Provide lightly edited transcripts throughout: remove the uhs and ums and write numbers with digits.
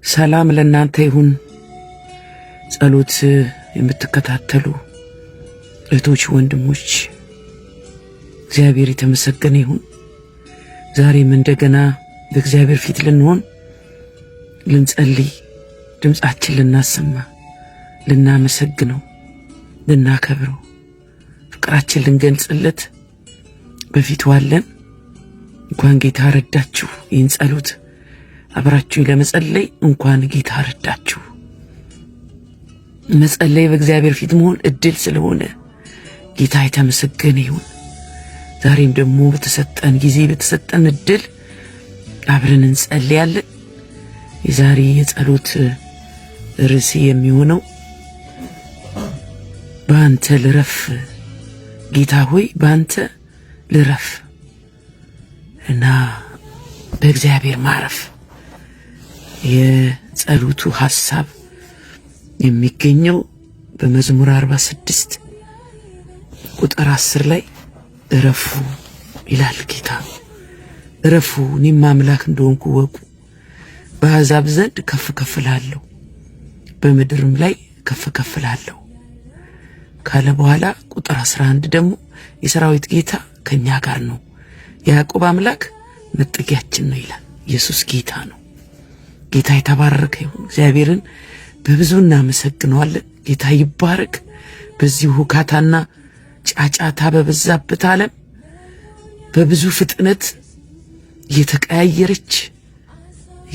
ሰላም ለእናንተ ይሁን። ጸሎት የምትከታተሉ እህቶች፣ ወንድሞች እግዚአብሔር የተመሰገነ ይሁን። ዛሬም እንደገና በእግዚአብሔር ፊት ልንሆን፣ ልንጸልይ፣ ድምፃችን ልናሰማ፣ ልናመሰግነው፣ ልናከብረው፣ ፍቅራችን ልንገልጽለት በፊቱ አለን። እንኳን ጌታ ረዳችሁ። ይህን ጸሎት አብራችሁ ለመጸለይ እንኳን ጌታ ረዳችሁ። መጸለይ በእግዚአብሔር ፊት መሆን እድል ስለሆነ ጌታ የተመሰገነ ይሁን። ዛሬም ደግሞ በተሰጠን ጊዜ በተሰጠን እድል አብረን እንጸልያለን። የዛሬ የጸሎት ርዕስ የሚሆነው በአንተ ልረፍ፣ ጌታ ሆይ በአንተ ልረፍ እና በእግዚአብሔር ማረፍ የጸሎቱ ሐሳብ የሚገኘው በመዝሙር 46 ቁጥር 10 ላይ እረፉ ይላል ጌታ። እረፉ፣ እኔም አምላክ እንደሆንኩ ወቁ። በአሕዛብ ዘንድ ከፍ ከፍ እላለሁ፣ በምድርም ላይ ከፍ ከፍ እላለሁ ካለ በኋላ ቁጥር 11 ደግሞ የሰራዊት ጌታ ከኛ ጋር ነው፣ የያዕቆብ አምላክ መጠጊያችን ነው ይላል። ኢየሱስ ጌታ ነው። ጌታ የተባረከ ይሁን። እግዚአብሔርን በብዙ እናመሰግነዋለን። ጌታ ይባረክ። በዚህ ሁካታና ጫጫታ በበዛበት ዓለም በብዙ ፍጥነት እየተቀያየረች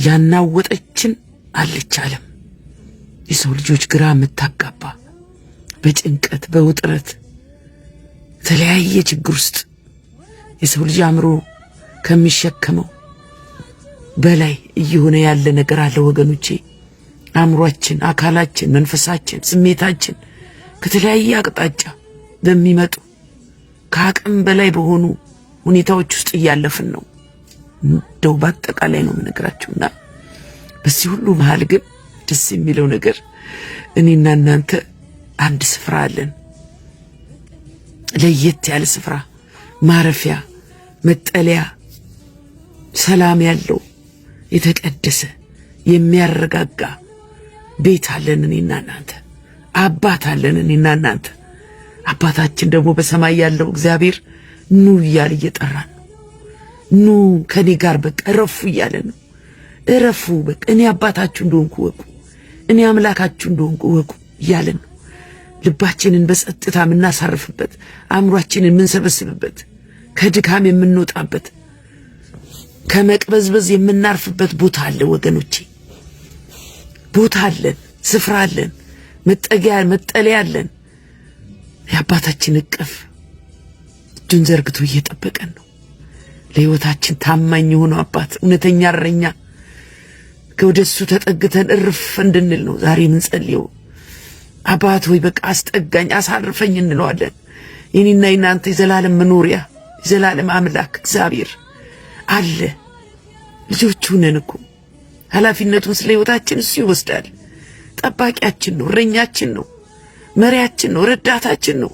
ያናወጠችን አለች ዓለም። የሰው ልጆች ግራ የምታጋባ፣ በጭንቀት በውጥረት የተለያየ ችግር ውስጥ የሰው ልጅ አእምሮ ከሚሸከመው በላይ እየሆነ ያለ ነገር አለ ወገኖቼ። አእምሯችን፣ አካላችን፣ መንፈሳችን፣ ስሜታችን ከተለያየ አቅጣጫ በሚመጡ ከአቅም በላይ በሆኑ ሁኔታዎች ውስጥ እያለፍን ነው። እንደው በአጠቃላይ ነው የምነግራችሁና በዚህ ሁሉ መሀል ግን ደስ የሚለው ነገር እኔና እናንተ አንድ ስፍራ አለን። ለየት ያለ ስፍራ፣ ማረፊያ፣ መጠለያ፣ ሰላም ያለው የተቀደሰ የሚያረጋጋ ቤት አለን። እኔና እናንተ አባት አለን። እኔና እናንተ አባታችን ደግሞ በሰማይ ያለው እግዚአብሔር ኑ እያለ እየጠራን ነው። ኑ ከኔ ጋር በቃ እረፉ እያለ ነው። እረፉ በቃ እኔ አባታችሁ እንደሆንኩ እወቁ፣ እኔ አምላካችሁ እንደሆንኩ እወቁ እያለን ነው። ልባችንን በጸጥታ የምናሳርፍበት፣ አእምሯችንን የምንሰበስብበት፣ ከድካም የምንወጣበት፣ ከመቅበዝበዝ የምናርፍበት ቦታ አለ ወገኖቼ። ቦታ አለን፣ ስፍራ አለን፣ መጠጊያ መጠለያ አለን። የአባታችን እቅፍ እጁን ዘርግቶ እየጠበቀን ነው። ለሕይወታችን ታማኝ የሆነው አባት፣ እውነተኛ እረኛ፣ ከወደሱ ተጠግተን እርፍ እንድንል ነው ዛሬ የምንጸልየው። አባት ሆይ በቃ አስጠጋኝ፣ አሳርፈኝ እንለዋለን። የኔና የናንተ የዘላለም መኖሪያ የዘላለም አምላክ እግዚአብሔር አለ። ልጆቹ ነን እኮ፣ ኃላፊነቱን ስለ ሕይወታችን እሱ ይወስዳል። ጠባቂያችን ነው፣ እረኛችን ነው፣ መሪያችን ነው፣ ረዳታችን ነው።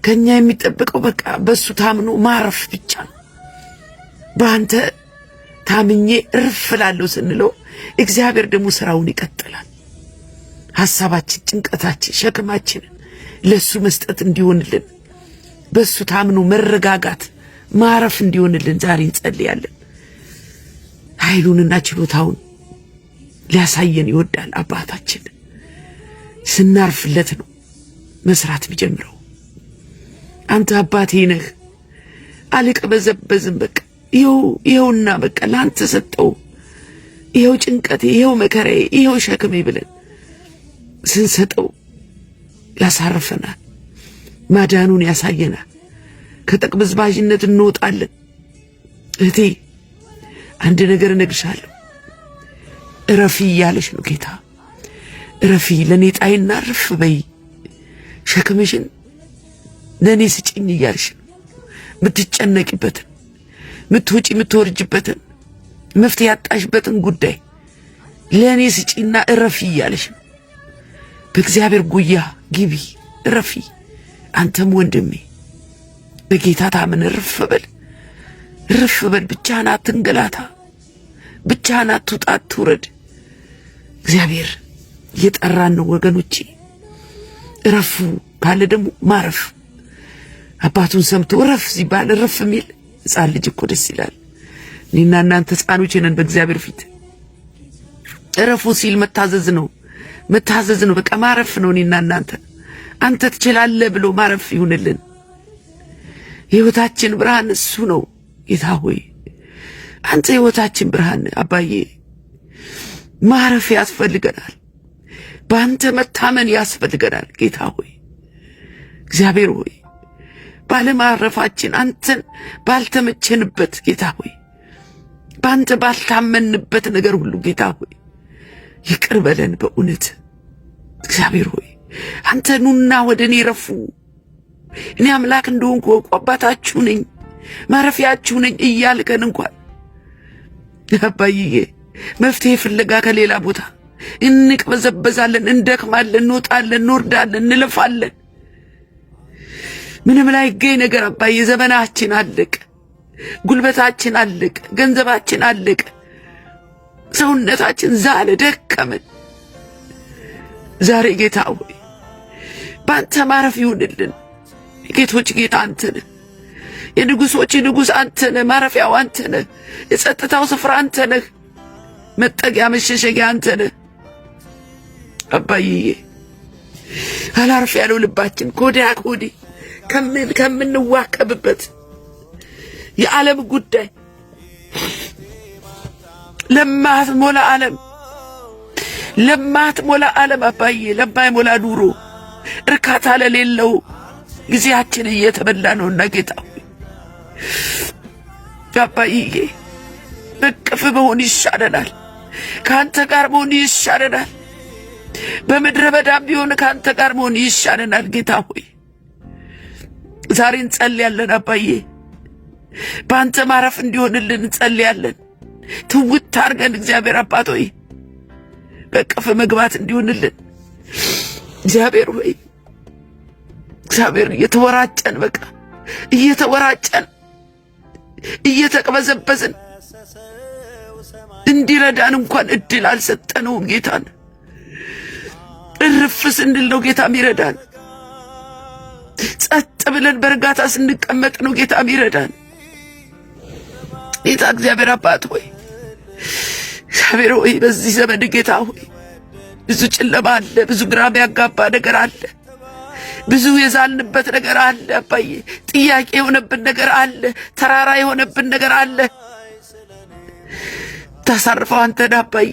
ከኛ የሚጠበቀው በቃ በሱ ታምኖ ማረፍ ብቻ ነው። በአንተ ታምኜ እርፍ እላለሁ ስንለው እግዚአብሔር ደግሞ ስራውን ይቀጥላል። ሐሳባችን፣ ጭንቀታችን፣ ሸክማችንን ለሱ መስጠት እንዲሆንልን፣ በሱ ታምኖ መረጋጋት ማረፍ እንዲሆንልን ዛሬ እንጸልያለን። ኃይሉንና ችሎታውን ሊያሳየን ይወዳል አባታችን። ስናርፍለት ነው መስራት የሚጀምረው። አንተ አባቴ ነህ፣ አልቅበዘበዝም። በቃ ይኸው ይኸውና በቃ ለአንተ ሰጠው፣ ይኸው ጭንቀቴ፣ ይኸው መከራዬ፣ ይኸው ሸክሜ ብለን ስንሰጠው ያሳርፈናል። ማዳኑን ያሳየናል። ከጠቅበዝባዥነት እንወጣለን። እህቴ አንድ ነገር እነግርሻለሁ፣ እረፊ እያለሽ ነው ጌታ። እረፊ፣ ለእኔ ጣይና እርፍ በይ፣ ሸክምሽን ለእኔ ስጭኝ እያለሽ ነው። የምትጨነቂበትን፣ ምትውጪ የምትወርጅበትን፣ መፍትሄ ያጣሽበትን ጉዳይ ለእኔ ስጪና እረፊ እያለሽ ነው። በእግዚአብሔር ጉያ ግቢ፣ እረፊ። አንተም ወንድሜ በጌታ ታምን፣ እርፍ በል፣ እርፍ በል። ብቻህን አትንገላታ፣ ብቻህን አትውጣ አትውረድ። እግዚአብሔር እየጠራን ነው ወገኖቼ። እረፉ ካለ ደግሞ ማረፍ፣ አባቱን ሰምቶ እረፍ ሲባል እረፍ የሚል ሕፃን ልጅ እኮ ደስ ይላል። እኔና እናንተ ሕፃኖች ነን በእግዚአብሔር ፊት። እረፉ ሲል መታዘዝ ነው፣ መታዘዝ ነው። በቃ ማረፍ ነው። እኔና እናንተ አንተ ትችላለህ ብሎ ማረፍ ይሁንልን። የሕይወታችን ብርሃን እሱ ነው። ጌታ ሆይ አንተ የሕይወታችን ብርሃን አባዬ፣ ማረፍ ያስፈልገናል። በአንተ መታመን ያስፈልገናል። ጌታ ሆይ እግዚአብሔር ሆይ ባለማረፋችን አንተን ባልተመቸንበት ጌታ ሆይ በአንተ ባልታመንበት ነገር ሁሉ ጌታ ሆይ ይቅር በለን። በእውነት እግዚአብሔር ሆይ አንተ ኑና ወደ እኔ ረፉ፣ እኔ አምላክ እንደሆንኩ እወቁ፣ አባታችሁ ነኝ፣ ማረፊያችሁ ነኝ እያልከን እንኳን አባዬ መፍትሄ ፍለጋ ከሌላ ቦታ እንቅበዘበዛለን፣ እንደክማለን፣ እንወጣለን፣ እንወርዳለን፣ እንለፋለን። ምንም ላይገኝ ነገር አባዬ ዘመናችን አለቀ፣ ጉልበታችን አለቀ፣ ገንዘባችን አለቀ፣ ሰውነታችን ዛለ፣ ደከመን። ዛሬ ጌታ ሆይ በአንተ ማረፍ ይሁንልን። የጌቶች ጌታ አንተ ነህ። የንጉሶች ንጉሥ አንተ ነህ። ማረፊያው አንተ ነህ። የጸጥታው ስፍራ አንተ ነህ። መጠጊያ መሸሸጊያ አንተ ነህ። አባዬ አላርፍ ያለው ልባችን ከወዲያ ከወዲህ ከምንዋከብበት የዓለም ጉዳይ ለማትሞላ ዓለም ለማትሞላ ዓለም አባዬ ለማይሞላ ኑሮ እርካታ ለሌለው ጊዜያችን እየተበላ ነውና ጌታ አባዬ በቅፍ መሆን ይሻለናል። ከአንተ ጋር መሆን ይሻለናል። በምድረ በዳም ቢሆን ከአንተ ጋር መሆን ይሻለናል። ጌታ ሆይ ዛሬ እንጸልያለን። አባዬ በአንተ ማረፍ እንዲሆንልን እንጸልያለን። ትውት አድርገን እግዚአብሔር አባት ሆይ በቅፍ መግባት እንዲሆንልን እግዚአብሔር ሆይ እግዚአብሔር እየተወራጨን በቃ እየተወራጨን እየተቅበዘበዝን እንዲረዳን እንኳን እድል አልሰጠነውም ጌታን። እርፍ ስንል ነው ጌታ ሚረዳን። ጸጥ ብለን በእርጋታ ስንቀመጥ ነው ጌታ ሚረዳን። ጌታ እግዚአብሔር አባት ሆይ እግዚአብሔር ሆይ በዚህ ዘመን ጌታ ሆይ ብዙ ጨለማ አለ፣ ብዙ ግራ ያጋባ ነገር አለ፣ ብዙ የዛልንበት ነገር አለ። አባዬ ጥያቄ የሆነብን ነገር አለ፣ ተራራ የሆነብን ነገር አለ። ታሳርፈው አንተ ነህ አባዬ።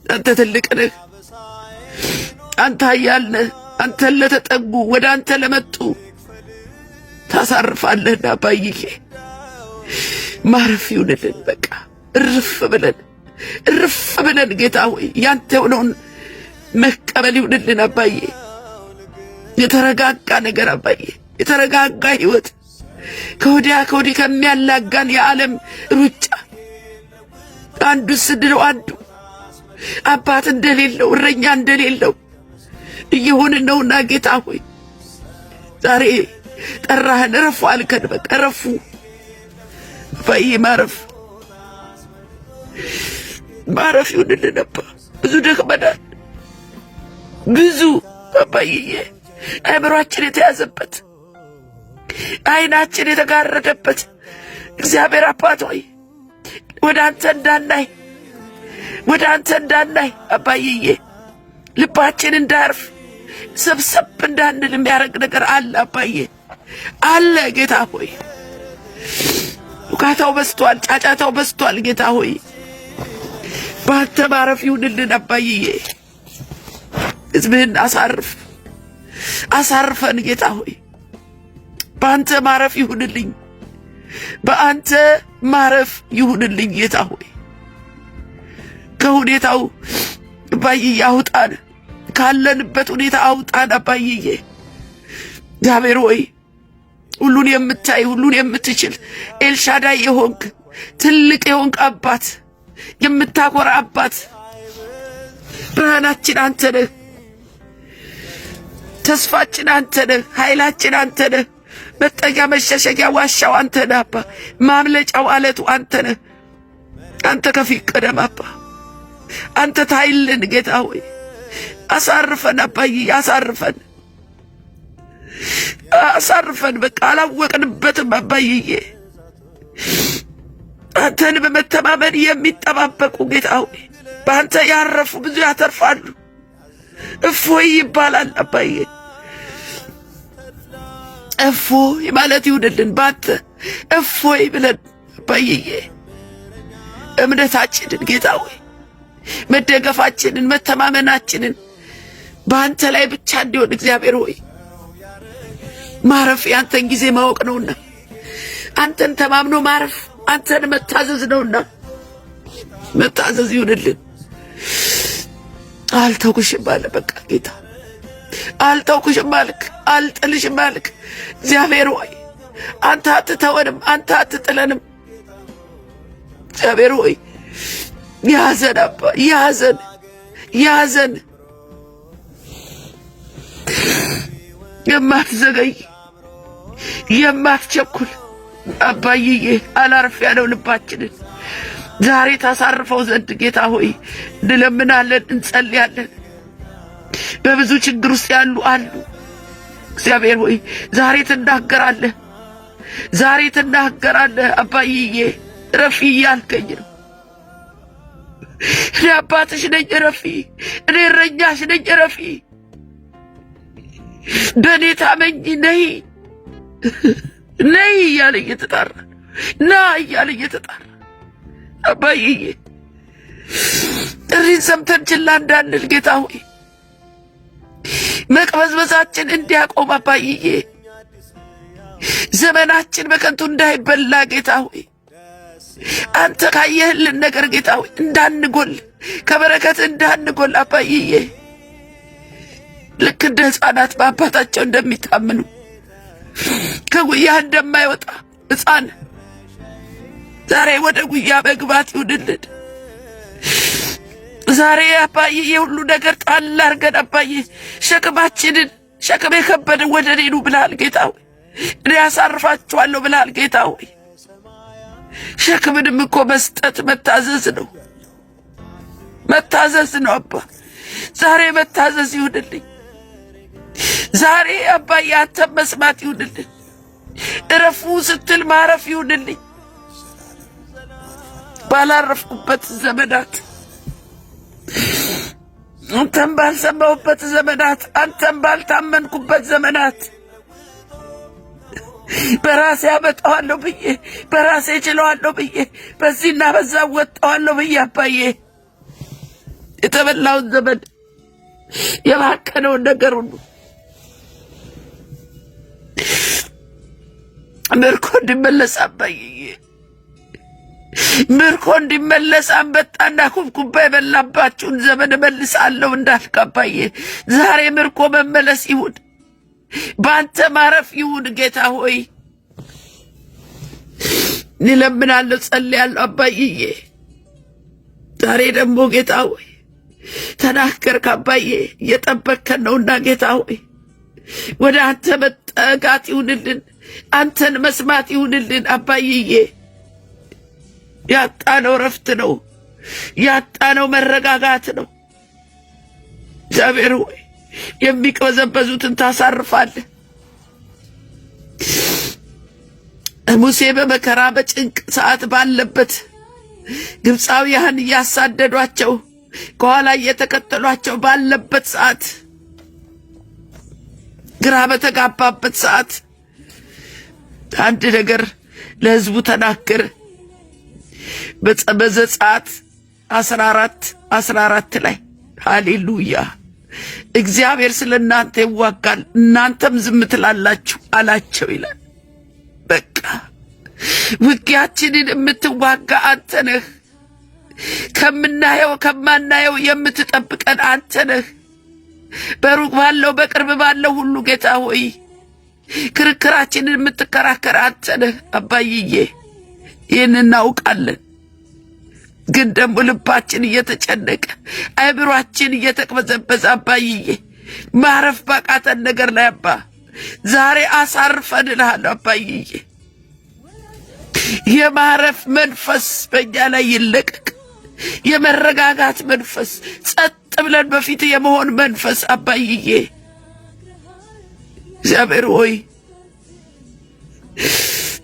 አንተ ትልቅ ነህ። አንተ ኃያል ነህ። አንተን ለተጠጉ ወደ አንተ ለመጡ ታሳርፋለህና አባዬ ማረፍ ይሁንልን። በቃ እርፍ ብለን እርፍ ብለን ጌታ ሆይ ያንተ የሆነውን መቀበል ይሁንልን አባዬ። የተረጋጋ ነገር አባዬ፣ የተረጋጋ ህይወት ከወዲያ ከወዲህ ከሚያላጋን የዓለም ሩጫ አንዱ ስድለው አንዱ አባት እንደሌለው እረኛ እንደሌለው እየሆንን ነውና ጌታ ሆይ ዛሬ ጠራህን፣ እረፉ አልከን። በቃ እረፉ አባዬ፣ ማረፍ ማረፍ ይሁንልን አባ። ብዙ ደክመናል፣ ብዙ አባዬ፣ አእምሯችን የተያዘበት አይናችን የተጋረደበት እግዚአብሔር አባት ሆይ ወደ አንተ እንዳናይ ወደ አንተ እንዳናይ አባዬ ልባችን እንዳያርፍ ሰብሰብ እንዳንል የሚያደርግ ነገር አለ አባዬ አለ። ጌታ ሆይ ውካታው በዝቷል፣ ጫጫታው በዝቷል። ጌታ ሆይ በአንተ ማረፍ ይሁንልን አባዬ። ሕዝብህን አሳርፍ፣ አሳርፈን ጌታ ሆይ በአንተ ማረፍ ይሁንልኝ፣ በአንተ ማረፍ ይሁንልኝ ጌታ ሆይ ከሁኔታው አባዬ አውጣን፣ ካለንበት ሁኔታ አውጣን አባዬ። እግዚአብሔር ሆይ ሁሉን የምታይ ሁሉን የምትችል ኤልሻዳይ የሆንክ ትልቅ የሆንክ አባት፣ የምታኮራ አባት፣ ብርሃናችን አንተ ነህ፣ ተስፋችን አንተ ነህ፣ ኃይላችን አንተ ነህ፣ መጠጊያ መሸሸጊያ ዋሻው አንተ ነህ አባ፣ ማምለጫው አለቱ አንተ ነህ። አንተ ከፊት ቀደም አባ፣ አንተ ታይልን ጌታ ሆይ አሳርፈን አባዬ፣ አሳርፈን አሳርፈን። በቃ አላወቅንበትም አባዬ። አንተን በመተማመን የሚጠባበቁ ጌታ ሆይ በአንተ ያረፉ ብዙ ያተርፋሉ። እፎይ ይባላል አባዬ። እፎይ ማለት ይሁንልን በአንተ እፎይ ብለን አባዬ እምነታችንን ጌታ ሆይ መደገፋችንን መተማመናችንን በአንተ ላይ ብቻ እንዲሆን እግዚአብሔር ሆይ ማረፍ የአንተን ጊዜ ማወቅ ነውና አንተን ተማምኖ ማረፍ አንተን መታዘዝ ነውና መታዘዝ ይሁንልን። አልተውኩሽም አለ። በቃ ጌታ አልተውኩሽም አልክ፣ አልጥልሽም አልክ። እግዚአብሔር ሆይ አንተ አትተወንም፣ አንተ አትጥለንም። እግዚአብሔር ሆይ ያዘን፣ አባ ያዘን፣ ያዘን። የማትዘገይ የማትቸኩል አባይዬ አላርፍ ያለው ልባችንን ዛሬ ታሳርፈው ዘንድ ጌታ ሆይ እንለምናለን፣ እንጸልያለን። በብዙ ችግር ውስጥ ያሉ አሉ። እግዚአብሔር ሆይ ዛሬ ትናገራለህ፣ ዛሬ ትናገራለህ። አባይዬ እረፊ እያልከኝ ነው። እኔ አባትሽ ነኝ፣ እረፊ። እኔ እረኛሽ ነኝ፣ እረፊ። በእኔ ታመኝ፣ ነይ ነይ እያለ እየተጣራ ና እያለ እየተጣራ አባዬ ጥሪን ሰምተን ችላ እንዳንል ጌታ ሆይ መቅበዝበዛችን እንዲያቆም አባዬ ዘመናችን በከንቱ እንዳይበላ ጌታ ሆይ አንተ ካየህልን ነገር ጌታ ሆይ እንዳንጎል ከበረከት እንዳንጎል አባዬ ልክ እንደ ሕፃናት በአባታቸው እንደሚታምኑ ከጉያህ እንደማይወጣ ሕፃን ዛሬ ወደ ጉያ መግባት ይሁንልን። ዛሬ አባዬ የሁሉ ነገር ጣል አድርገን አባዬ ሸክማችንን ሸክም የከበደ ወደ እኔ ኑ ብለሃል ጌታ ሆይ። እኔ አሳርፋችኋለሁ ብለሃል ጌታ ሆይ። ሸክምንም እኮ መስጠት መታዘዝ ነው፣ መታዘዝ ነው አባ። ዛሬ መታዘዝ ይሁንልኝ። ዛሬ አባዬ አንተን መስማት ይሁንልኝ። እረፉ ስትል ማረፍ ይሁንልኝ። ባላረፍኩበት ዘመናት አንተን ባልሰማሁበት ዘመናት አንተን ባልታመንኩበት ዘመናት በራሴ አመጣዋለሁ ብዬ በራሴ እችለዋለሁ ብዬ በዚህና በዛ ወጣዋለሁ ብዬ አባዬ የተበላውን ዘመን የባከነውን ነገር ሁሉ ምርኮ እንዲመለስ አባዬ ምርኮ እንዲመለስ አንበጣና ኩብኩባ የበላባችሁን ዘመን እመልሳለሁ እንዳልክ አባዬ ዛሬ ምርኮ መመለስ ይሁን፣ በአንተ ማረፍ ይሁን። ጌታ ሆይ እለምናለሁ፣ ጸልያለሁ አባዬ። ዛሬ ደግሞ ጌታ ሆይ ተናገርክ አባዬ፣ እየጠበቅከን ነውና ጌታ ሆይ ወደ አንተ መጠጋት ይሁንልን፣ አንተን መስማት ይሁንልን አባዬ። ያጣነው እረፍት ነው። ያጣነው መረጋጋት ነው። እግዚአብሔር ሆይ የሚቅበዘበዙትን ታሳርፋለህ። ሙሴ በመከራ በጭንቅ ሰዓት ባለበት ግብፃውያን እያሳደዷቸው ከኋላ እየተከተሏቸው ባለበት ሰዓት ግራ በተጋባበት ሰዓት አንድ ነገር ለሕዝቡ ተናገረ። በዘጸአት 14:14 ላይ ሃሌሉያ እግዚአብሔር ስለ እናንተ ይዋጋል እናንተም ዝም ትላላችሁ አላቸው ይላል። በቃ ውጊያችንን የምትዋጋ አንተ ነህ። ከምናየው ከማናየው የምትጠብቀን አንተ ነህ። በሩቅ ባለው በቅርብ ባለው ሁሉ ጌታ ሆይ ክርክራችንን የምትከራከር አንተ ነህ አባይዬ። ይህን እናውቃለን። ግን ደግሞ ልባችን እየተጨነቀ አእምሯችን እየተቅበዘበዘ አባይዬ ማረፍ ባቃተን ነገር ላይ አባ ዛሬ አሳርፈን እልሃለሁ አባይዬ። የማረፍ መንፈስ በእኛ ላይ ይለቀቅ። የመረጋጋት መንፈስ፣ ጸጥ ብለን በፊት የመሆን መንፈስ አባይዬ እግዚአብሔር ሆይ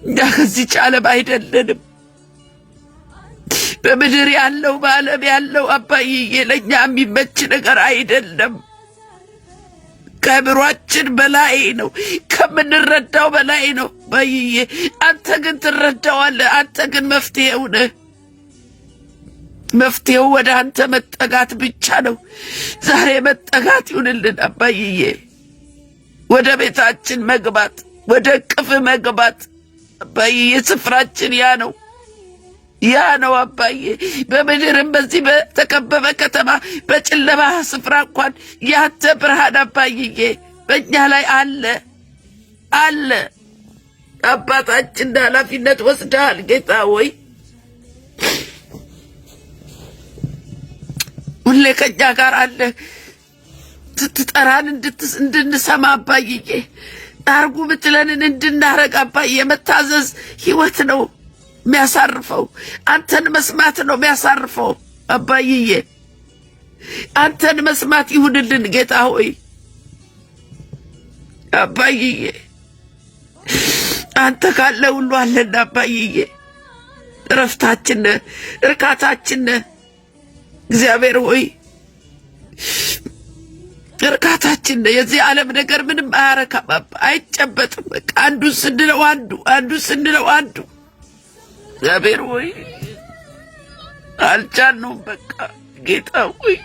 እኛ ከዚህች ዓለም አይደለንም። በምድር ያለው በዓለም ያለው አባይዬ ለእኛ የሚመች ነገር አይደለም። ከአእምሯችን በላይ ነው፣ ከምንረዳው በላይ ነው አባይዬ። አንተ ግን ትረዳዋለህ። አንተ ግን መፍትሄው ነህ። መፍትሄው ወደ አንተ መጠጋት ብቻ ነው። ዛሬ መጠጋት ይሁንልን አባይዬ፣ ወደ ቤታችን መግባት፣ ወደ እቅፍ መግባት አባይዬ፣ ስፍራችን ያ ነው። ያ ነው አባዬ። በምድርም በዚህ በተከበበ ከተማ በጨለማ ስፍራ እንኳን ያንተ ብርሃን አባይዬ በእኛ ላይ አለ አለ። አባታችን ኃላፊነት ወስደሃል ጌታ ወይ ሁሌ ከእኛ ጋር አለ። ስትጠራን እንድንሰማ አባይዬ፣ አርጉ ምትለንን እንድናረግ አባዬ። መታዘዝ ህይወት ነው የሚያሳርፈው። አንተን መስማት ነው የሚያሳርፈው አባይዬ። አንተን መስማት ይሁንልን ጌታ ሆይ አባይዬ። አንተ ካለ ሁሉ አለና አባይዬ። እረፍታችን ነህ፣ እርካታችን ነህ እግዚአብሔር ሆይ እርካታችን ነህ። የዚህ ዓለም ነገር ምንም አያረካም፣ አይጨበጥም። በቃ አንዱ ስንለው አንዱ አንዱ ስንለው አንዱ እግዚአብሔር ሆይ አልቻልነውም። በቃ ጌታ ሆይ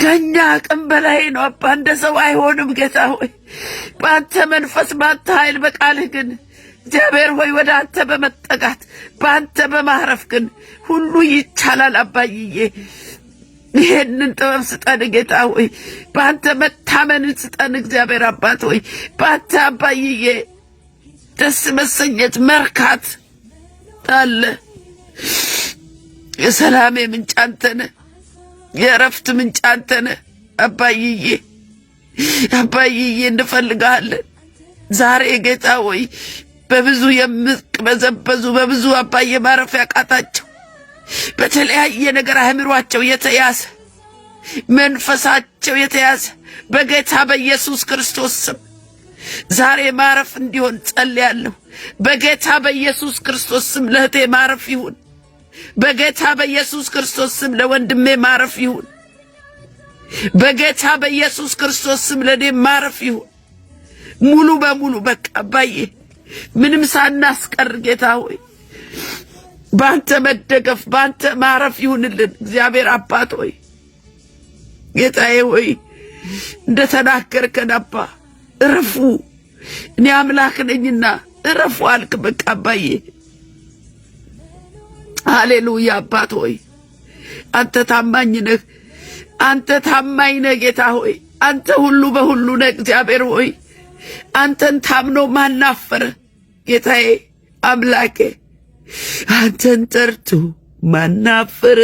ከኛ አቅም በላይ ነው አባ፣ እንደ ሰው አይሆንም። ጌታ ሆይ በአንተ መንፈስ በአንተ ኃይል በቃልህ ግን እግዚአብሔር ሆይ ወደ አንተ በመጠጋት በአንተ በማረፍ ግን ሁሉ ይቻላል አባይዬ። ይሄንን ጥበብ ስጠን ጌታ ሆይ፣ በአንተ መታመንን ስጠን እግዚአብሔር አባት ሆይ፣ በአንተ አባይዬ ደስ መሰኘት መርካት አለ። የሰላሜ ምንጭ አንተ ነህ። የእረፍት ምንጭ አንተ ነህ አባይዬ። አባይዬ እንፈልግሃለን ዛሬ ጌታ ሆይ በብዙ የሚቅበዘበዙ በብዙ አባዬ ማረፍ ያቃታቸው በተለያየ ነገር አእምሯቸው የተያዘ መንፈሳቸው የተያዘ በጌታ በኢየሱስ ክርስቶስ ስም ዛሬ ማረፍ እንዲሆን ጸልያለሁ። በጌታ በኢየሱስ ክርስቶስ ስም ለእህቴ ማረፍ ይሁን። በጌታ በኢየሱስ ክርስቶስ ስም ለወንድሜ ማረፍ ይሁን። በጌታ በኢየሱስ ክርስቶስ ስም ለእኔ ማረፍ ይሁን። ሙሉ በሙሉ በቃ አባዬ ምንም ሳናስቀር ጌታ ሆይ በአንተ መደገፍ በአንተ ማረፍ ይሁንልን። እግዚአብሔር አባት ሆይ ጌታዬ ሆይ እንደ ተናገርከን አባ እረፉ፣ እኔ አምላክ ነኝና እረፉ አልክ። በቃ አባዬ ሃሌሉያ። አባት ሆይ አንተ ታማኝ ነህ። አንተ ታማኝ ነህ ጌታ ሆይ አንተ ሁሉ በሁሉ ነህ እግዚአብሔር ሆይ አንተን ታምኖ ማናፈረ ጌታዬ አምላኬ አንተን ጠርቶ ማናፈረ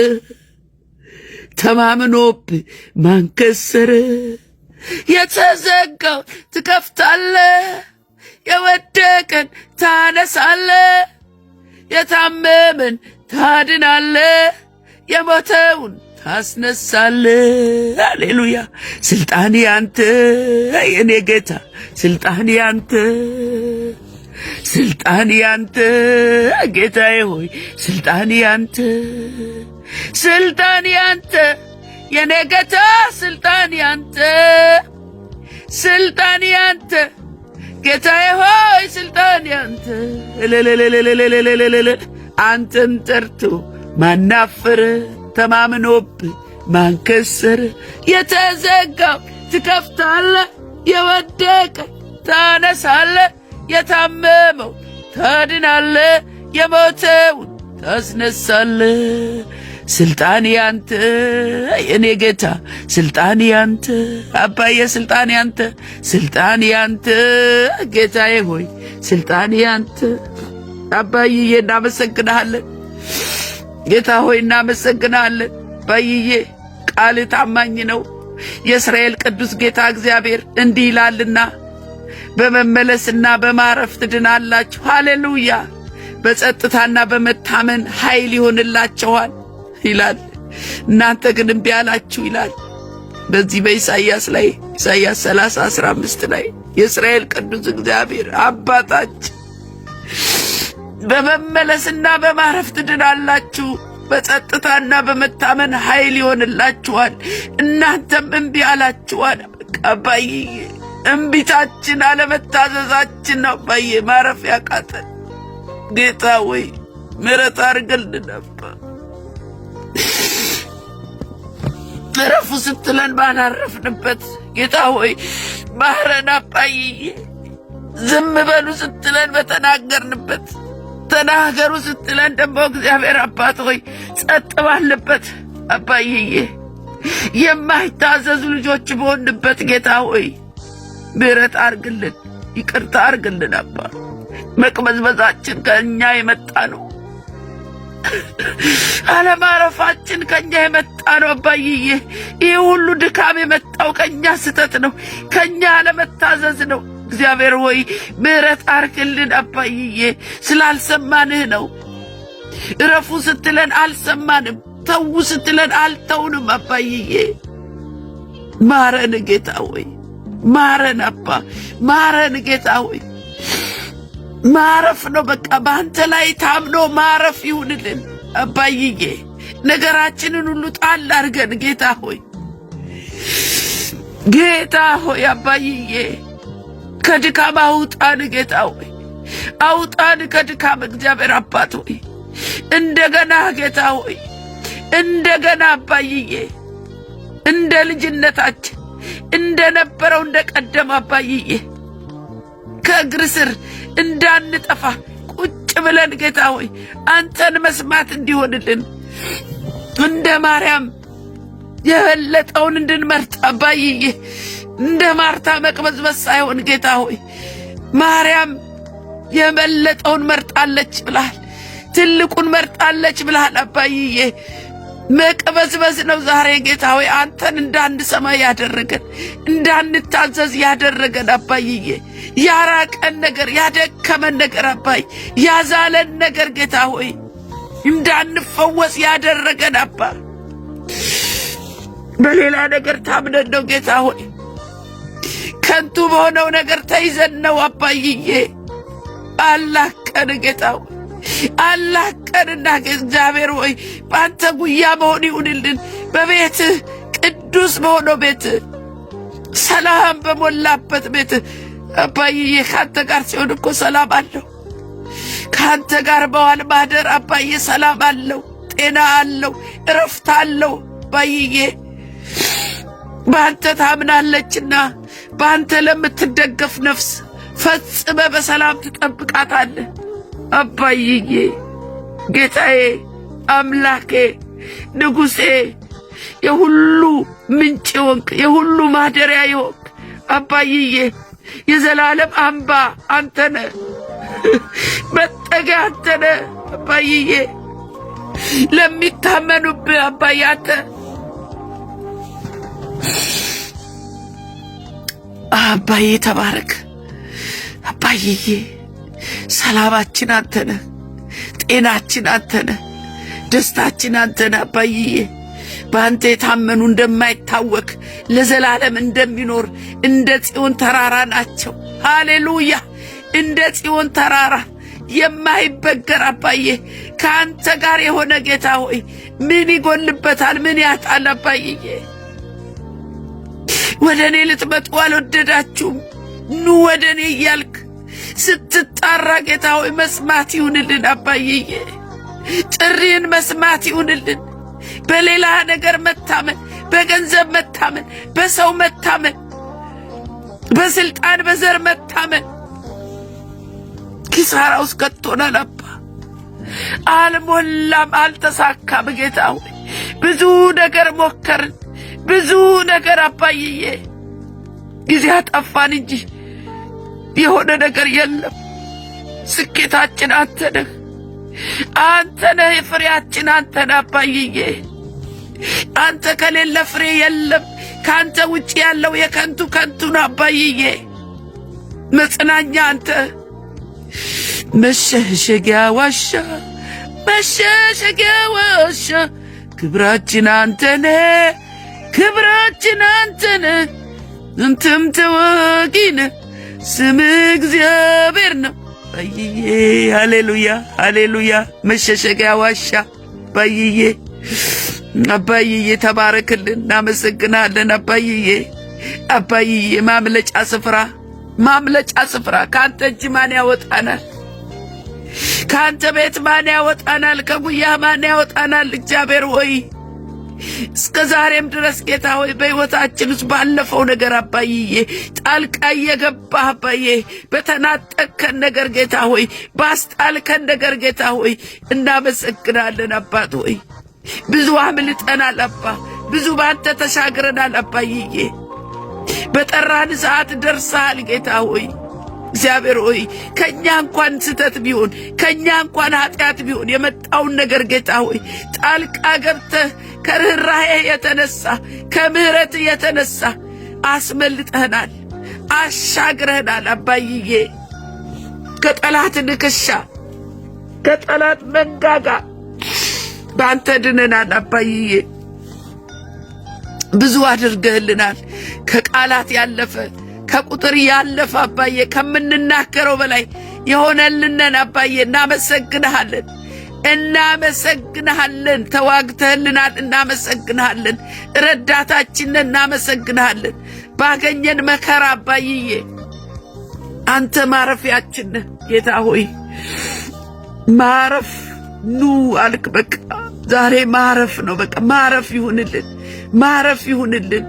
ተማምኖብ ማንከሰረ የተዘጋው ትከፍታለ፣ የወደቀን ታነሳለ፣ የታመመን ታድናለ፣ የሞተውን ታስነሳለ። ሃሌሉያ! ስልጣን ያንተ የኔ ጌታ፣ ስልጣን ያንተ፣ ስልጣን ያንተ ጌታዬ ሆይ ስልጣን ያንተ፣ ስልጣን ያንተ የኔ ጌታ፣ ስልጣን ያንተ፣ ስልጣን ያንተ ጌታዬ ሆይ ስልጣን ያንተ። አንተን ጠርቶ ማናፈረ ተማምኖብ ማንከሰረ የተዘጋው ትከፍታለ፣ የወደቀ ታነሳለ፣ የታመመው ታድናለ፣ የሞተውን ታስነሳለ። ስልጣን ያንተ የኔ ጌታ፣ ስልጣን ያንተ አባዬ፣ ስልጣን ያንተ፣ ስልጣን ያንተ ጌታዬ ሆይ ስልጣን ያንተ አባዬ። እናመሰግንሃለን ጌታ ሆይ እናመሰግንሃለን። አባዬ ቃል ታማኝ ነው። የእስራኤል ቅዱስ ጌታ እግዚአብሔር እንዲህ ይላልና በመመለስና በማረፍ ትድናላችሁ። ሃሌሉያ። በጸጥታና በመታመን ኃይል ይሆንላችኋል ይላል። እናንተ ግን እምቢ አላችሁ ይላል። በዚህ በኢሳይያስ ላይ ኢሳይያስ 30:15 ላይ የእስራኤል ቅዱስ እግዚአብሔር አባታችን በመመለስና በማረፍ ትድናላችሁ፣ በጸጥታና በመታመን ኃይል ይሆንላችኋል። እናንተም እምቢ አላችኋል። በቃ አባዬ እምቢታችን አለመታዘዛችን ነው። አባዬ ማረፍ ያቃተን ጌታ ወይ ምሕረት አድርግልን። አባ እረፉ ስትለን ባላረፍንበት ጌታ ሆይ ማረን። አባዬ ዝም በሉ ስትለን በተናገርንበት፣ ተናገሩ ስትለን ደግሞ እግዚአብሔር አባት ሆይ ጸጥ ባልንበት አባዬ የማይታዘዙ ልጆች በሆንበት ጌታ ሆይ ምሕረት አርግልን፣ ይቅርታ አርግልን። አባ መቅበዝበዛችን ከእኛ የመጣ ነው። አለማረፋችን ከእኛ የመጣ ነው። አባዬ ይህ ሁሉ ድካም የመጣው ከእኛ ስህተት ነው፣ ከእኛ አለመታዘዝ ነው። እግዚአብሔር ሆይ ምሕረት አርግልን። አባዬ ስላልሰማንህ ነው። እረፉ ስትለን አልሰማንም። ተዉ ስትለን አልተውንም። አባዬ ማረን ጌታ ሆይ ማረን። አባ ማረን ጌታ ሆይ ማረፍ ነው በቃ በአንተ ላይ ታምኖ ማረፍ ይሁንልን አባዬ። ነገራችንን ሁሉ ጣል አድርገን ጌታ ሆይ ጌታ ሆይ አባዬ ከድካም አውጣን ጌታ ሆይ አውጣን ከድካም እግዚአብሔር አባት ሆይ እንደገና ጌታ ሆይ እንደገና አባዬ እንደ ልጅነታችን እንደነበረው እንደቀደም አባዬ ከእግር ስር እንዳንጠፋ ቁጭ ብለን ጌታ ሆይ አንተን መስማት እንዲሆንልን እንደ ማርያም የበለጠውን እንድንመርጥ አባዬ እንደ ማርታ መቅበዝበዝ ሳይሆን ጌታ ሆይ ማርያም የበለጠውን መርጣለች ብለሃል። ትልቁን መርጣለች ብለሃል አባዬ። መቅበዝበዝ ነው ዛሬ ጌታ ሆይ አንተን እንዳንሰማ ያደረገን እንዳንታዘዝ ያደረገን አባዬ፣ ያራቀን ነገር ያደከመን ነገር አባይ፣ ያዛለን ነገር ጌታ ሆይ እንዳንፈወስ ያደረገን አባ፣ በሌላ ነገር ታምነን ነው ጌታ ሆይ ከንቱ በሆነው ነገር ተይዘን ነው አባዬ። አላቀን ጌታ ሆይ አላቀንና እግዚአብሔር ሆይ በአንተ ጉያ መሆን ይሁንልን። በቤትህ ቅዱስ በሆነው ቤትህ ሰላም በሞላበት ቤትህ አባዬ ከአንተ ጋር ሲሆን እኮ ሰላም አለው። ከአንተ ጋር በዋል ማደር አባዬ ሰላም አለው፣ ጤና አለው፣ እረፍት አለው። አባዬ በአንተ ታምናለችና በአንተ ለምትደገፍ ነፍስ ፈጽመ በሰላም ትጠብቃታለህ። አባዬ ጌታዬ፣ አምላኬ፣ ንጉሴ፣ የሁሉ ምንጭ የሆንክ የሁሉ ማደሪያ የሆንክ አባዬ የዘላለም አምባ አንተ ነህ፣ መጠጊያ አንተ ነህ አባዬ። ለሚታመኑብህ አባዬ አንተ አባዬ ተባረክ። አባዬ ሰላማችን አንተ ነህ፣ ጤናችን አንተ ነህ፣ ደስታችን አንተ ነህ አባዬ። በአንተ የታመኑ እንደማይታወክ ለዘላለም እንደሚኖር እንደ ጽዮን ተራራ ናቸው። ሃሌሉያ! እንደ ጽዮን ተራራ የማይበገር አባዬ ከአንተ ጋር የሆነ ጌታ ሆይ ምን ይጎልበታል? ምን ያጣል? አባዬ ወደ እኔ ልትመጡ አልወደዳችሁም፣ ኑ ወደ እኔ እያልክ ስትጣራ ጌታ ሆይ መስማት ይሁንልን አባዬ፣ ጥሪን መስማት ይሁንልን። በሌላ ነገር መታመን፣ በገንዘብ መታመን፣ በሰው መታመን፣ በስልጣን በዘር መታመን ኪሳራ ውስጥ ከቶናል አባ። አልሞላም፣ አልተሳካም ጌታ ሆይ ብዙ ነገር ሞከርን፣ ብዙ ነገር አባይዬ ጊዜ አጠፋን እንጂ የሆነ ነገር የለም። ስኬታችን አንተ ነህ፣ አንተ ነህ ፍሬያችን፣ አንተ ነህ አባይዬ። አንተ ከሌለ ፍሬ የለም። ከአንተ ውጭ ያለው የከንቱ ከንቱ ነው አባይዬ። መጽናኛ አንተ፣ መሸሸጊያ ዋሻ፣ መሸሸጊያ ዋሻ፣ ክብራችን አንተነ፣ ክብራችን አንተነ፣ እንትም ተዋጊነ፣ ስም እግዚአብሔር ነው። ባይዬ ሃሌሉያ ሃሌሉያ። መሸሸጊያ ዋሻ ባይዬ፣ አባይዬ ተባረክልን፣ እናመሰግናለን። አባይዬ አባይዬ፣ ማምለጫ ስፍራ፣ ማምለጫ ስፍራ። ከአንተ እጅ ማን ያወጣናል? ከአንተ ቤት ማን ያወጣናል? ከጉያህ ማን ያወጣናል? እግዚአብሔር ሆይ፣ እስከ ዛሬም ድረስ ጌታ ሆይ፣ በሕይወታችን ውስጥ ባለፈው ነገር አባይዬ ጣልቃ እየገባህ፣ አባዬ በተናጠቅከን ነገር፣ ጌታ ሆይ ባስጣልከን ነገር፣ ጌታ ሆይ እናመሰግናለን። አባት ሆይ፣ ብዙ አምልጠናል አባ፣ ብዙ ባንተ ተሻግረናል አባይዬ። በጠራን ሰዓት ደርሰሃል ጌታ ሆይ። እግዚአብሔር ሆይ፣ ከእኛ እንኳን ስህተት ቢሆን፣ ከእኛ እንኳን ኃጢአት ቢሆን የመጣውን ነገር ጌታ ሆይ ጣልቃ ገብተህ ከርኅራሄ የተነሳ፣ ከምሕረት የተነሳ አስመልጠህናል፣ አሻግረህናል አባይዬ። ከጠላት ንክሻ፣ ከጠላት መንጋጋ በአንተ ድነናል አባይዬ። ብዙ አድርገህልናል። ከቃላት ያለፈ፣ ከቁጥር ያለፈ አባዬ፣ ከምንናገረው በላይ የሆነልንን አባዬ እናመሰግንሃለን። እናመሰግንሃለን። ተዋግተህልናል። እናመሰግንሃለን። ረዳታችንን እናመሰግንሃለን። ባገኘን መከራ አባይዬ አንተ ማረፊያችን ነህ ጌታ ሆይ። ማረፍ ኑ አልክ። በቃ ዛሬ ማረፍ ነው። በቃ ማረፍ ይሁንልን፣ ማረፍ ይሁንልን።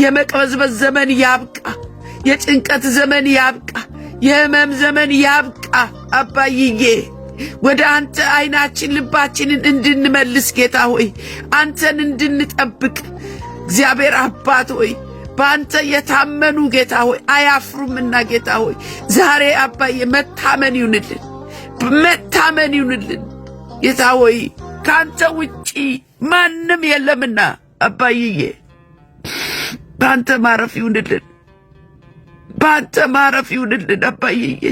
የመቅበዝበዝ ዘመን ያብቃ። የጭንቀት ዘመን ያብቃ። የህመም ዘመን ያብቃ። አባይዬ፣ ወደ አንተ አይናችን ልባችንን እንድንመልስ ጌታ ሆይ፣ አንተን እንድንጠብቅ፣ እግዚአብሔር አባት ሆይ፣ በአንተ የታመኑ ጌታ ሆይ አያፍሩምና ጌታ ሆይ፣ ዛሬ አባዬ መታመን ይሁንልን፣ መታመን ይሁንልን። ጌታ ሆይ፣ ከአንተ ውጪ ማንም የለምና አባይዬ በአንተ ማረፍ ይሁንልን። በአንተ ማረፍ ይሁንልን አባይዬ።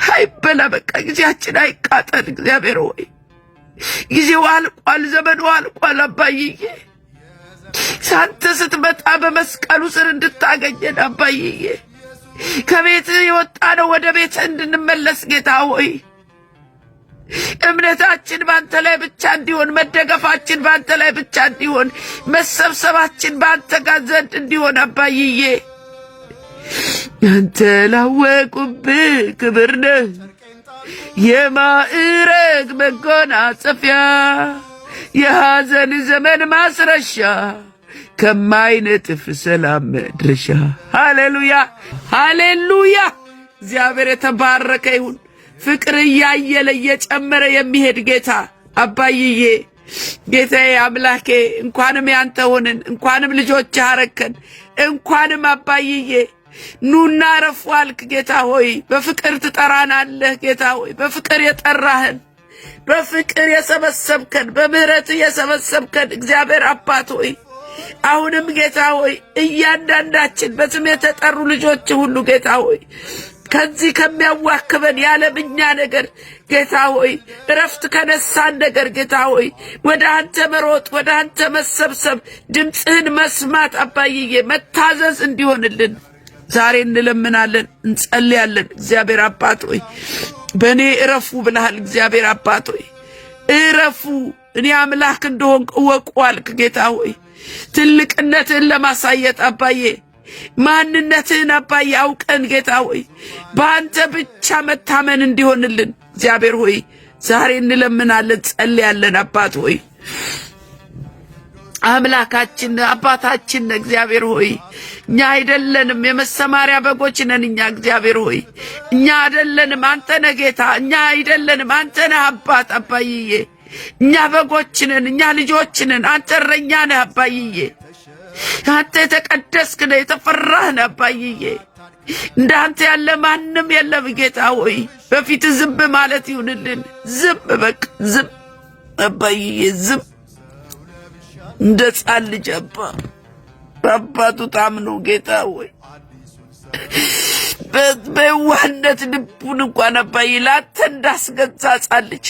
አይበላ በቃ ጊዜያችን አይቃጠል። እግዚአብሔር ሆይ፣ ጊዜው አልቋል፣ ዘመኑ አልቋል። አባይዬ፣ ሳንተ ስትመጣ በመስቀሉ ስር እንድታገኘን አባይዬ፣ ከቤት የወጣ ነው ወደ ቤት እንድንመለስ ጌታ ሆይ፣ እምነታችን በአንተ ላይ ብቻ እንዲሆን፣ መደገፋችን በአንተ ላይ ብቻ እንዲሆን፣ መሰብሰባችን በአንተ ጋር ዘንድ እንዲሆን አባይዬ። አንተ ላወቁብህ ክብር ነህ፣ የማዕረግ መጎናጸፊያ፣ የሐዘን ዘመን ማስረሻ፣ ከማይነጥፍ ሰላም መድረሻ። ሃሌሉያ ሃሌሉያ! እግዚአብሔር የተባረከ ይሁን። ፍቅር እያየለ እየጨመረ የሚሄድ ጌታ አባይዬ፣ ጌታዬ፣ አምላኬ፣ እንኳንም ያንተ ሆንን፣ እንኳንም ልጆች አረከን፣ እንኳንም አባይዬ ኑና ረፉ አልክ። ጌታ ሆይ፣ በፍቅር ትጠራናለህ። ጌታ ሆይ፣ በፍቅር የጠራህን፣ በፍቅር የሰበሰብከን፣ በምህረት የሰበሰብከን እግዚአብሔር አባት ሆይ፣ አሁንም ጌታ ሆይ እያንዳንዳችን በስም የተጠሩ ልጆች ሁሉ ጌታ ሆይ ከዚህ ከሚያዋክበን የዓለምኛ ነገር ጌታ ሆይ፣ እረፍት ከነሳን ነገር ጌታ ሆይ ወደ አንተ መሮጥ፣ ወደ አንተ መሰብሰብ፣ ድምፅህን መስማት አባይዬ መታዘዝ እንዲሆንልን ዛሬ እንለምናለን፣ እንጸልያለን። እግዚአብሔር አባት ሆይ፣ በእኔ እረፉ ብለሃል። እግዚአብሔር አባት ሆይ፣ እረፉ፣ እኔ አምላክ እንደሆንክ እወቁ አልክ። ጌታ ሆይ፣ ትልቅነትህን ለማሳየት አባዬ፣ ማንነትህን አባዬ አውቀን ጌታ ሆይ በአንተ ብቻ መታመን እንዲሆንልን እግዚአብሔር ሆይ ዛሬ እንለምናለን፣ ጸልያለን። አባት ሆይ፣ አምላካችን አባታችን እግዚአብሔር ሆይ፣ እኛ አይደለንም፣ የመሰማሪያ በጎች ነን። እኛ እግዚአብሔር ሆይ እኛ አይደለንም፣ አንተ ነህ ጌታ። እኛ አይደለንም፣ አንተ ነህ አባት አባይዬ። እኛ በጎች ነን፣ እኛ ልጆች ነን። አንተ እረኛ ነህ አባይዬ። አንተ የተቀደስክ ነህ፣ የተፈራህ ነህ አባይዬ። እንደ አንተ ያለ ማንም የለም ጌታ ሆይ። በፊት ዝም ማለት ይሁንልን። ዝም በቃ ዝም አባይዬ፣ ዝም እንደ ሕፃን ልጅ አባ በአባቱ ታምኖ ጌታ ሆይ። በዋህነት ልቡን እንኳን አባዬ ላንተ እንዳስገዛ ሕፃን ልጅ፣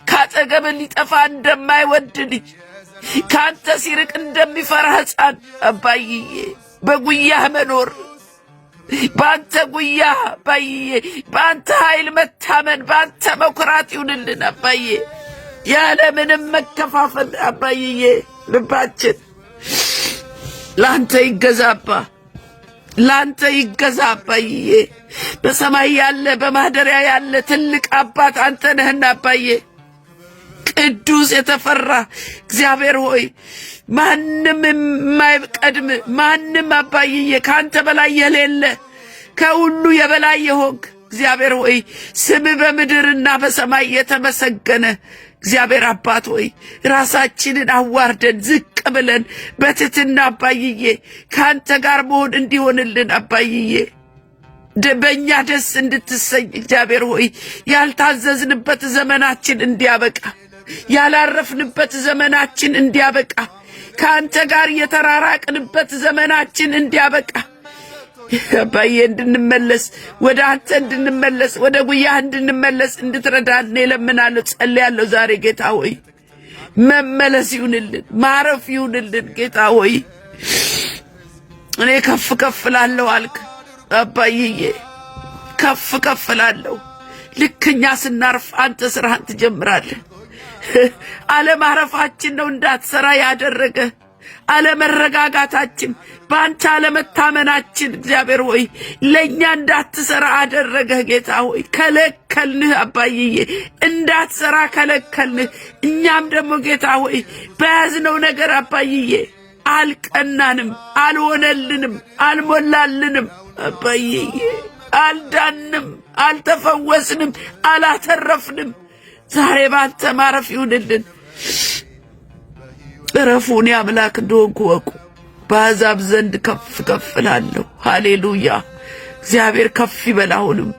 ካጠገብ ሊጠፋ እንደማይወድ ልጅ፣ ከአንተ ሲርቅ እንደሚፈራ ሕፃን አባዬ በጉያህ መኖር፣ በአንተ ጉያ አባዬ፣ በአንተ ኃይል መታመን፣ በአንተ መኩራት ይሁንልን አባዬ። ያለምንም መከፋፈል አባዬ ልባችን ለአንተ ይገዛባ፣ ለአንተ ይገዛ አባዬ። በሰማይ ያለ በማደሪያ ያለ ትልቅ አባት አንተ ነህና አባዬ፣ ቅዱስ የተፈራ እግዚአብሔር ሆይ፣ ማንም የማይቀድም፣ ማንም አባዬ ከአንተ በላይ የሌለ፣ ከሁሉ የበላይ የሆንክ እግዚአብሔር ሆይ፣ ስም በምድርና በሰማይ የተመሰገነ እግዚአብሔር አባት ሆይ፣ ራሳችንን አዋርደን ዝቅ ብለን በትትና አባይዬ ከአንተ ጋር መሆን እንዲሆንልን፣ አባይዬ በእኛ ደስ እንድትሰኝ፣ እግዚአብሔር ሆይ ያልታዘዝንበት ዘመናችን እንዲያበቃ፣ ያላረፍንበት ዘመናችን እንዲያበቃ፣ ከአንተ ጋር የተራራቅንበት ዘመናችን እንዲያበቃ አባዬ እንድንመለስ፣ ወደ አንተ እንድንመለስ፣ ወደ ጉያህ እንድንመለስ እንድትረዳን እለምናለሁ፣ ጸልያለሁ። ዛሬ ጌታ ሆይ መመለስ ይሁንልን፣ ማረፍ ይሁንልን። ጌታ ሆይ እኔ ከፍ ከፍ እላለሁ አልክ አባዬ፣ ከፍ ከፍ እላለሁ። ልክ እኛ ስናርፍ አንተ ስራህን ትጀምራለህ። አለማረፋችን ነው እንዳትሰራ ያደረገ፣ አለመረጋጋታችን፣ በአንተ አለመታመናችን እግዚአብሔር ሆይ ለእኛ እንዳትሰራ አደረገህ። ጌታ ሆይ ከለከልንህ፣ አባይዬ እንዳትሰራ ከለከልንህ። እኛም ደግሞ ጌታ ሆይ በያዝነው ነገር አባይዬ አልቀናንም፣ አልሆነልንም፣ አልሞላልንም አባይዬ፣ አልዳንም፣ አልተፈወስንም፣ አላተረፍንም። ዛሬ ባንተ ማረፍ ይሁንልን። እረፉ፣ እኔ አምላክ እንደሆንኩ ወቁ። በአሕዛብ ዘንድ ከፍ ከፍ እላለሁ። ሃሌሉያ! እግዚአብሔር ከፍ ይበል አሁንም።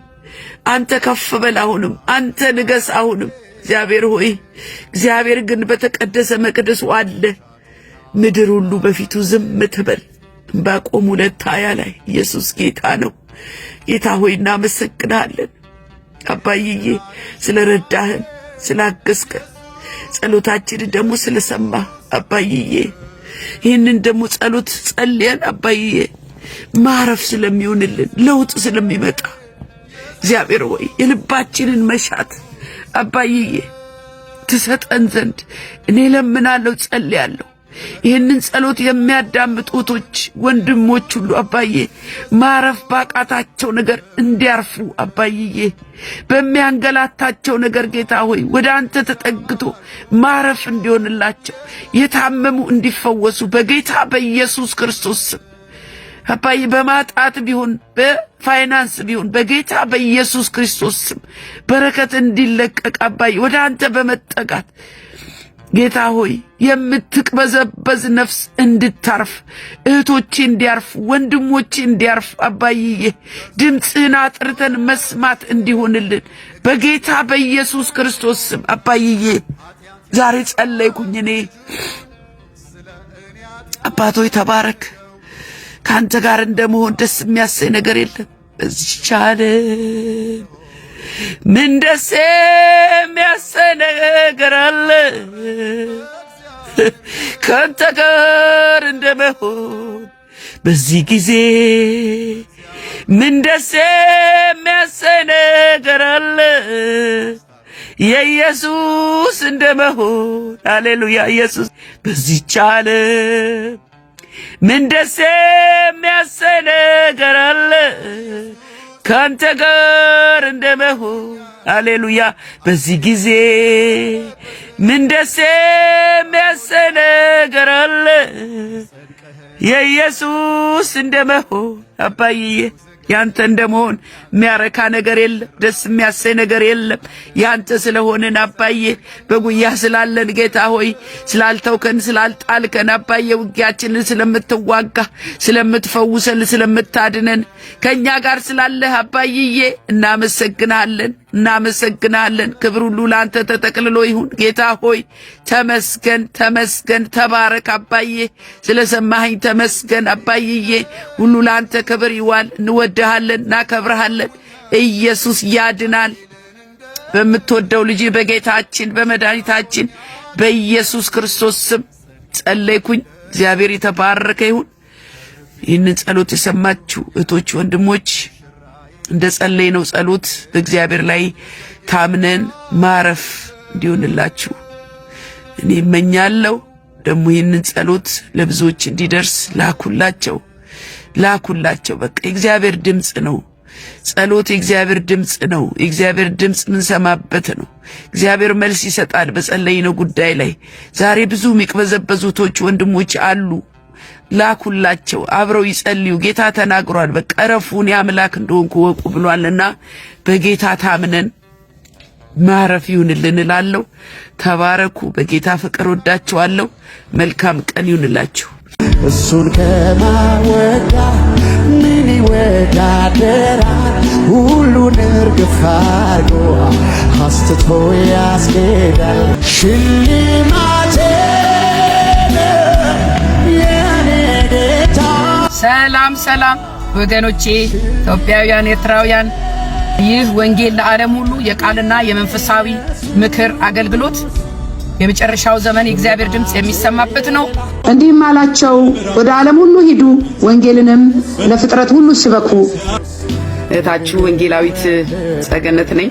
አንተ ከፍ በል አሁንም። አንተ ንገስ አሁንም። እግዚአብሔር ሆይ፣ እግዚአብሔር ግን በተቀደሰ መቅደሱ አለ። ምድር ሁሉ በፊቱ ዝም ትበል። ዕንባቆም 2:20 ላይ ኢየሱስ ጌታ ነው። ጌታ ሆይ እናመሰግናለን። አባይዬ ስለረዳህን፣ ስላገዝከን፣ ጸሎታችንን ደግሞ ስለሰማ አባይዬ፣ ይህንን ደግሞ ጸሎት ጸልየን አባይዬ ማረፍ ስለሚሆንልን፣ ለውጥ ስለሚመጣ፣ እግዚአብሔር ሆይ የልባችንን መሻት አባይዬ ትሰጠን ዘንድ እኔ ለምናለሁ፣ ጸልያለሁ። ይህንን ጸሎት የሚያዳምጡ እህቶች ወንድሞች ሁሉ አባዬ ማረፍ ባቃታቸው ነገር እንዲያርፉ፣ አባዬ በሚያንገላታቸው ነገር ጌታ ሆይ ወደ አንተ ተጠግቶ ማረፍ እንዲሆንላቸው፣ የታመሙ እንዲፈወሱ በጌታ በኢየሱስ ክርስቶስ ስም አባዬ፣ በማጣት ቢሆን በፋይናንስ ቢሆን በጌታ በኢየሱስ ክርስቶስ ስም በረከት እንዲለቀቅ፣ አባዬ ወደ አንተ በመጠጋት ጌታ ሆይ የምትቅበዘበዝ ነፍስ እንድታርፍ፣ እህቶቼ እንዲያርፉ፣ ወንድሞቼ እንዲያርፉ፣ አባይዬ ድምፅህን አጥርተን መስማት እንዲሆንልን በጌታ በኢየሱስ ክርስቶስ ስም አባይዬ ዛሬ ጸለይኩኝ። እኔ አባቶይ ተባረክ። ከአንተ ጋር እንደመሆን ደስ የሚያሰኝ ነገር የለም። በዚህች ዓለም ምን ደስ የሚያሰኝ ነገር አለ ከአንተ ጋር እንደመሆን? በዚህ ጊዜ ምን ደስ የሚያሰኝ ነገር አለ የኢየሱስ እንደመሆን? ሃሌሉያ ኢየሱስ። በዚህች ዓለም ምን ደስ የሚያሰኝ ነገር አለ ካንተ ጋር እንደመሆን? ሃሌሉያ። በዚህ ጊዜ ምን ደስ የሚያሰኝ ነገር አለ የኢየሱስ እንደመሆን? አባይዬ ያንተ እንደመሆን የሚያረካ ነገር የለም። ደስ የሚያሰኝ ነገር የለም። ያንተ ስለሆንን አባዬ፣ በጉያ ስላለን ጌታ ሆይ ስላልተውከን፣ ስላልጣልከን አባዬ፣ ውጊያችንን ስለምትዋጋ፣ ስለምትፈውሰን፣ ስለምታድነን፣ ከእኛ ጋር ስላለህ አባይዬ እናመሰግናለን። እናመሰግናለን። ክብር ሁሉ ለአንተ ተጠቅልሎ ይሁን። ጌታ ሆይ ተመስገን፣ ተመስገን፣ ተባረክ አባዬ። ስለሰማኸኝ ተመስገን አባይዬ። ሁሉ ለአንተ ክብር ይዋል። እንወድሃለን፣ እናከብርሃለን። ኢየሱስ ያድናል። በምትወደው ልጅ በጌታችን በመድኃኒታችን በኢየሱስ ክርስቶስ ስም ጸለይኩኝ። እግዚአብሔር የተባረከ ይሁን። ይህንን ጸሎት የሰማችሁ እህቶች፣ ወንድሞች፣ እንደ ጸለይነው ጸሎት በእግዚአብሔር ላይ ታምነን ማረፍ እንዲሆንላችሁ እኔ እመኛለሁ። ደግሞ ይህንን ጸሎት ለብዙዎች እንዲደርስ ላኩላቸው፣ ላኩላቸው። በቃ የእግዚአብሔር ድምፅ ነው። ጸሎት የእግዚአብሔር ድምፅ ነው። የእግዚአብሔር ድምፅ የምንሰማበት ነው። እግዚአብሔር መልስ ይሰጣል በጸለይነው ጉዳይ ላይ። ዛሬ ብዙ የሚቅበዘበዙ እህቶች ወንድሞች አሉ። ላኩላቸው፣ አብረው ይጸልዩ። ጌታ ተናግሯል። በቃ እረፉ፣ እኔ አምላክ እንደሆንኩ እወቁ ብሏልና በጌታ ታምነን ማረፍ ይሁንልን እላለሁ። ተባረኩ። በጌታ ፍቅር ወዳችኋለሁ። መልካም ቀን ይሁንላችሁ። እሱን ከማወቅ ጋር ምን ይወዳደራል? ሁሉን እርግፍ አድርጎ አስትቶ ያስኬዳል። ሽልማቴ የኔ ጌታ። ሰላም ሰላም ወገኖቼ፣ ኢትዮጵያውያን፣ ኤርትራውያን፣ ይህ ወንጌል ለዓለም ሁሉ የቃልና የመንፈሳዊ ምክር አገልግሎት የመጨረሻው ዘመን የእግዚአብሔር ድምፅ የሚሰማበት ነው። እንዲህም አላቸው፣ ወደ ዓለም ሁሉ ሂዱ፣ ወንጌልንም ለፍጥረት ሁሉ ስበኩ። እህታችሁ ወንጌላዊት ጸገነት ነኝ።